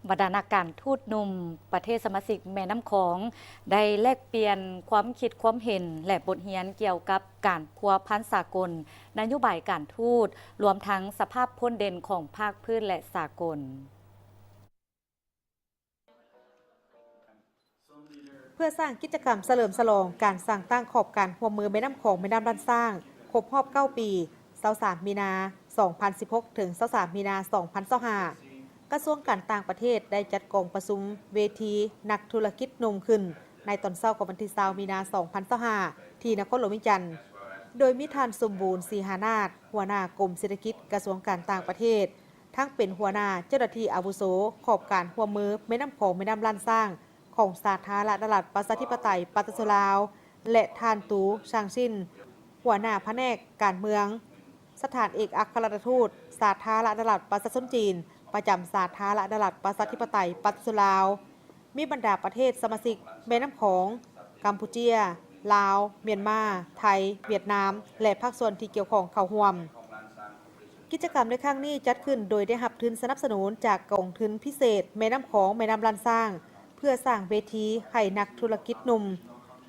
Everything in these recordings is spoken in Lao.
ບັນດານັກການທູດໜຸ່ມປະເທດສະມາຊິກແມ່ນ້ຳຂອງ ໄດ້ແລກປ່ຽນຄວາມຄິດຄວາມເຫັນ ແລະ ບົດຮຽນກ່ຽວກັບການພົວພັນສາກົນ, ນະໂຍບາຍການທູດ, ລວມທັງສະພາບພົ້ນເດັ່ນຂອງພາກພື້ນ ແລະ ສາກົນ. ເພື່ອສ້າງກິດຈະກຳສະເຫຼີມສະຫຼອງການສ້າງຕັ້ງຂອບການຮ່ວມມືແມ່ນ້ຳຂອງ ແມ່ນ້ຳລ້ານຊ້າງ ຄົບຮອບເກົ້າປີ, ຊາວສາມ ມີນາ ສອງພັນສິບຫົກ ເຖິງ ຊາວສາມ ມີນາ ສອງພັນຊາວຫ້າ ກະຊວງການຕ່າງປະເທດໄດ້ຈັດກອງປະຊຸມເວທີນັກທຸລະກິດໜຸ່ມຂຶ້ນ ໃນຕອນເຊົ້າຂອງວັນທີຊາວ ມີນາ ສອງພັນຊາວຫ້າ ທີ່ນະຄອນຫຼວງວຽງຈັນ, ໂດຍມີທ່ານ ສົມບູນ ສີຫານາດ ຫົວໜ້າກົມເສດຖະກິດ ກະຊວງການຕ່າງປະເທດ, ທັງເປັນຫົວໜ້າເຈົ້າໜ້າທີ່ອາວຸໂສຂອບການຮ່ວມມືແມ່ນ້ຳຂອງ ແມ່ນ້ຳລ້ານຊ້າງ ຂອງສາທາລະນະລັດ ປະຊາທິປະໄຕ ປະຊາຊົນລາວ ແລະ ທ່ານ ຕູ ຊາງຊິນ ຫົວໜ້າພະແນກການເມືອງ ສະຖານເອກອັກຄະລັດຖະທູດສາທາລະນະລັດ ປະຊາຊົນຈີນ ປະຈຳສາທາລະນະລັດ ປະຊາທິປະໄຕ ປະຊາຊົນລາວ, ມີບັນດາປະເທດສະມາຊິກແມ່ນ້ຳຂອງ ກຳປູເຈຍ, ລາວ, ມຽນມາ, ໄທ, ຫວຽດນາມ ແລະ ພາກສ່ວນທີ່ກ່ຽວຂ້ອງເຂົ້າຮ່ວມ. ກິດຈະກຳໃນຄັ້ງນີ້ຈັດຂຶ້ນໂດຍໄດ້ຮັບທຶນສະໜັບສະໜູນຈາກກອງທຶນພິເສດແມ່ນ້ຳຂອງ ແມ່ນ້ຳລ້ານຊ້າງ ເພື່ອສ້າງເວທີໃຫ້ນັກທຸລະກິດໜຸ່ມ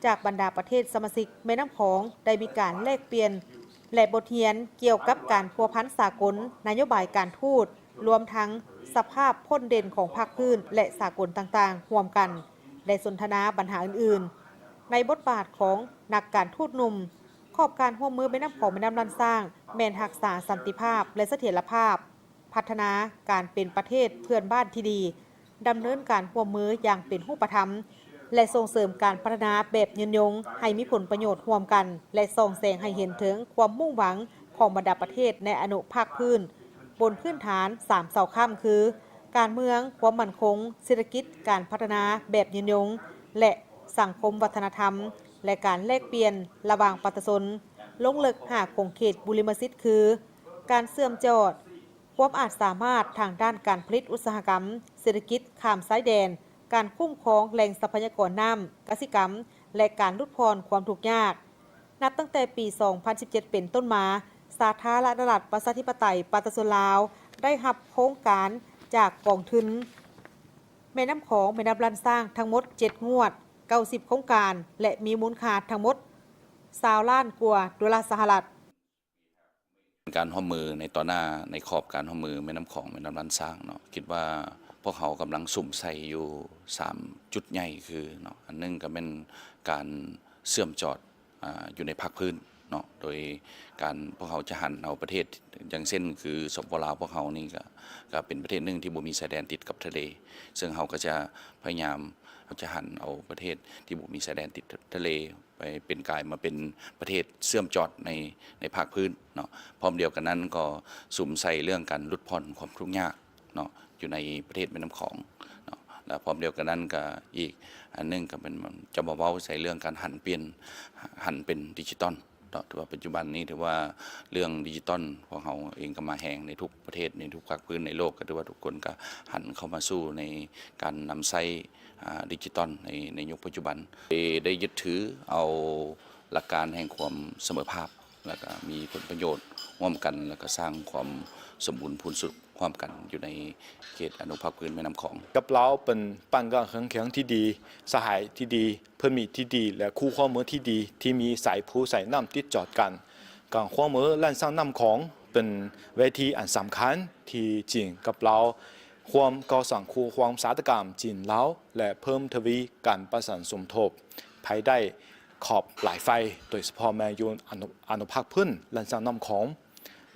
ຈາກບັນດາປະເທດສະມາຊິກແມ່ນ້ຳຂອງໄດ້ມີການແລກປ່ຽນ ແລະ ບົດຮຽນກ່ຽວກັບການພົວພັນສາກົນ, ນະໂຍບາຍການທູດ, ລວມທັງສະພາບພົ້ນເດັ່ນຂອງພາກພື້ນ ແລະ ສາກົນຕ່າງໆຮ່ວມກັນ ແລະ ສົນທະນາບັນຫາອື່ນໆ. ໃນບົດບາດຂອງນັກການທູດໜຸ່ມ, ຂອບການຮ່ວມມືແມ່ນ້ຳຂອງ ແມ່ນ້ຳລ້ານຊ້າງ ແມ່ນຮັກສາສັນຕິພາບ ແລະ ສະຖຽນລະພາບ, ພັດທະນາການເປັນປະເທດເພື່ອນບ້ານທີ່ດີ, ດຳເນີນການຮ່ວມມືຢ່າງເປັນຮູບປະທຳ ແລະ ສົ່ງເສີມການພັດທະນາແບບຍືນຍົງໃຫ້ມີຜົນປະໂຫຍດຮ່ວມກັນ ແລະ ສ່ອງແສງໃຫ້ເຫັນເຖິງຄວາມມຸ່ງຫວັງຂອງບັນດາປະເທດໃນອະນຸພາກພື້ນ ບົນພື້ນຖານສາມເສົາຄ້ຳ ຄື ການເມືອງ, ຄວາມໝັ້ນຄົງ, ເສດຖະກິດ, ການພັດທະນາແບບຍືນຍົງ ແລະ ສັງຄົມວັດທະນະທຳ ແລະ ການແລກປ່ຽນລະຫວ່າງປະຊາຊົນ, ລົງເລິກຫ້າຂົງເຂດບຸລິມະສິດ ຄື ການເຊື່ອມຈອດ, ຄວາມອາດສາມາດທາງດ້ານການຜະລິດອຸດສາຫະກຳ, ເສດຖະກິດຂ້າມຊາຍແດນ, ການຄຸ້ມຄອງແຫຼ່ງຊັບພະຍາກອນນ້ຳ, ກະສິກຳ ແລະ ການຫຼຸດຜ່ອນຄວາມທຸກຍາກ. ນັບຕັ້ງແຕ່ປີສອງພັນສິບເຈັດເປັນຕົ້ນມາ, ສາທາລະນະລັດ ປະຊາທິປະໄຕ ປະຊາຊົນລາວ ໄດ້ຮັບໂຄງການຈາກກອງທຶນແມ່ນ້ຳຂອງ ແມ່ນ້ຳລ້ານຊ້າງ ທັງໝົດເຈັດງວດ, ເກົ້າສິບໂຄງການ ແລະ ມີມູນຄ່າທັງໝົດຊາວລ້ານກວ່າໂດລາສະຫະລັດ. ການຮ່ວມມືໃນຕໍ່ໜ້າ ໃນຂອບການຮ່ວມມືແມ່ນ້ຳຂອງ ແມ່ນ້ຳລ້ານຊ້າງເນາະ, ຄິດວ່າພວກເຮົາກຳລັງສຸມໃສ່ຢູ່ສາມຈຸດໃຫຍ່ ຄືເນາະ, ອັນໜຶ່ງກໍແມ່ນການເຊື່ອມຈອດ ອາ ຢູ່ໃນພາກພື້ນເນາະ, ໂດຍການພວກເຮົາຈະຫັນເອົາປະເທດ ຢ່າງເຊັ່ນ ຄື ສປປ ລາວ ພວກເຮົານີ້ກໍ ກໍເປັນປະເທດໜຶ່ງທີ່ບໍ່ມີຊາຍແດນຕິດກັບທະເລ, ເຊິ່ງເຮົາກໍຈະພະຍາຍາມ ເຮົາຈະຫັນເອົາປະເທດທີ່ບໍ່ມີຊາຍແດນຕິດທະເລ ໄປເປັນ ກາຍມາເປັນປະເທດເຊື່ອມຈອດໃນ ໃນພາກພື້ນເນາະ. ພ້ອມດຽວກັນນັ້ນກໍສຸມໃສ່ເລື່ອງການຫຼຸດຜ່ອນຄວາມທຸກຍາກເນາະ ຢູ່ໃນປະເທດແມ່ນ້ຳຂອງເນາະ. ແລະ ພ້ອມດຽວກັນນັ້ນກໍອີກອັນໜຶ່ງກໍເປັນ ຈະມາເວົ້າໃສ່ເລື່ອງການຫັນປ່ຽນ ຫັນເປັນດິຈິຕອນເນາະ. ຖືວ່າປັດຈຸບັນນີ້ ຖືວ່າເລື່ອງດິຈິຕອນ ພວກເຮົາເອງກໍມາແຮງໃນທຸກປະເທດ ໃນທຸກພາກພື້ນໃນໂລກ, ກໍຖືວ່າທຸກຄົນກໍຫັນເຂົ້າມາສູ່ໃນການນຳໃຊ້ ອາ ດິຈິຕອນໃນ ໃນຍຸກປັດຈຸບັນ ໄດ້ ໄດ້ຍຶດຖືເອົາຫຼັກການແຫ່ງຄວາມສະເໝີພາບ ແລ້ວກໍມີຜົນປະໂຫຍດຮ່ວມກັນ ແລ້ວກໍສ້າງຄວາມສົມບູນພູນສຸກຮ່ວມກັນຢູ່ໃນເຂດອະນຸພາກພື້ນແມ່ນ້ຳຂອງ. ກັບລາວເປັນບ້ານການເຄືອງຄຽງທີ່ດີ, ສະຫາຍທີ່ດີ, ເພື່ອນມິດທີ່ດີ ແລະ ຄູ່ຮ່ວມມືທີ່ດີ ທີ່ມີສາຍພູສາຍນ້ຳຕິດຈອດກັນ. ການຮ່ວມມືລ້ານຊ້າງນ້ຳຂອງ ເປັນເວທີອັນສຳຄັນທີ່ຈີນກັບລາວ ຮ່ວມກໍ່ສ້າງຄູ່ຮ່ວມຊາຕະກຳຈີນ-ລາວ ແລະ ເພີ່ມທະວີການປະສານສົມທົບພາຍໃຕ້ຂອບຫຼາຍຝ່າຍ, ໂດຍສະເພາະແມ່ນຢູ່ອະນຸ ອະນຸພາກພື້ນລ້ານຊ້າງນ້ຳຂອງ.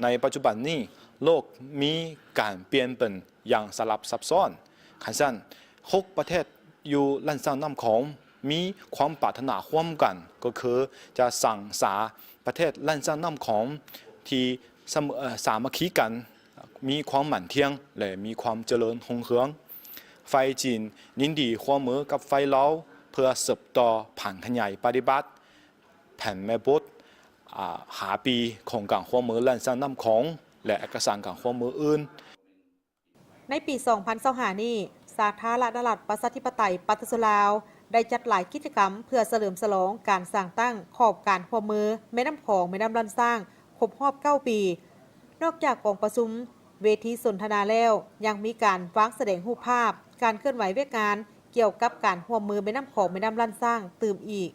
ໃນປັດຈຸບັນນີ້ ໂລກມີການປ່ຽນແປງຢ່າງສະຫຼັບຊັບຊ້ອນ. ຄັນຊັ້ນ ຫົກປະເທດຢູ່ລ້ານຊ້າງນ້ຳຂອງ ມີຄວາມປາດຖະໜາຮ່ວມກັນ ກໍຄືຈະສ້າງສາປະເທດລ້ານຊ້າງນ້ຳຂອງທີ່ສະເໝີ ເອີ ສາມັກຄີກັນ, ມີຄວາມໝັ້ນທ່ຽງ ແລະ ມີຄວາມຈະເລີນຮຸ່ງເຮືອງ. ຝ່າຍຈີນຍິນດີຮ່ວມມືກັບຝ່າຍລາວ ເພື່ອສືບຕໍ່ຜັນຂະຫຍາຍປະຕິບັດແຜນແມ່ບົດ ອາ ຫ້າປີຂອງການຮ່ວມມືລ້ານຊ້າງນ້ຳຂອງ ແລະ ເອກະສານການຮ່ວມມືອື່ນ. ໃນປີສອງພັນຊາວຫ້ານີ້, ສາທາລະນະລັດ ປະຊາທິປະໄຕ ປະຊາຊົນລາວ ໄດ້ຈັດຫຼາຍກິດຈະກຳເພື່ອສະເຫຼີມສະຫຼອງການສ້າງຕັ້ງຂອບການຮ່ວມມືແມ່ນ້ຳຂອງ ແມ່ນ້ຳລ້ານຊ້າງ ຄົບຮອບເກົ້າປີ. ນອກຈາກກອງປະຊຸມ ເວທີສົນທະນາແລ້ວ ຍັງມີການວາງສະແດງຮູບພາບ ການເຄື່ອນໄຫວວຽກງານ ກ່ຽວກັບການຮ່ວມມືແມ່ນ້ຳຂອງ ແມ່ນ້ຳລ້ານຊ້າງຕື່ມອີກ.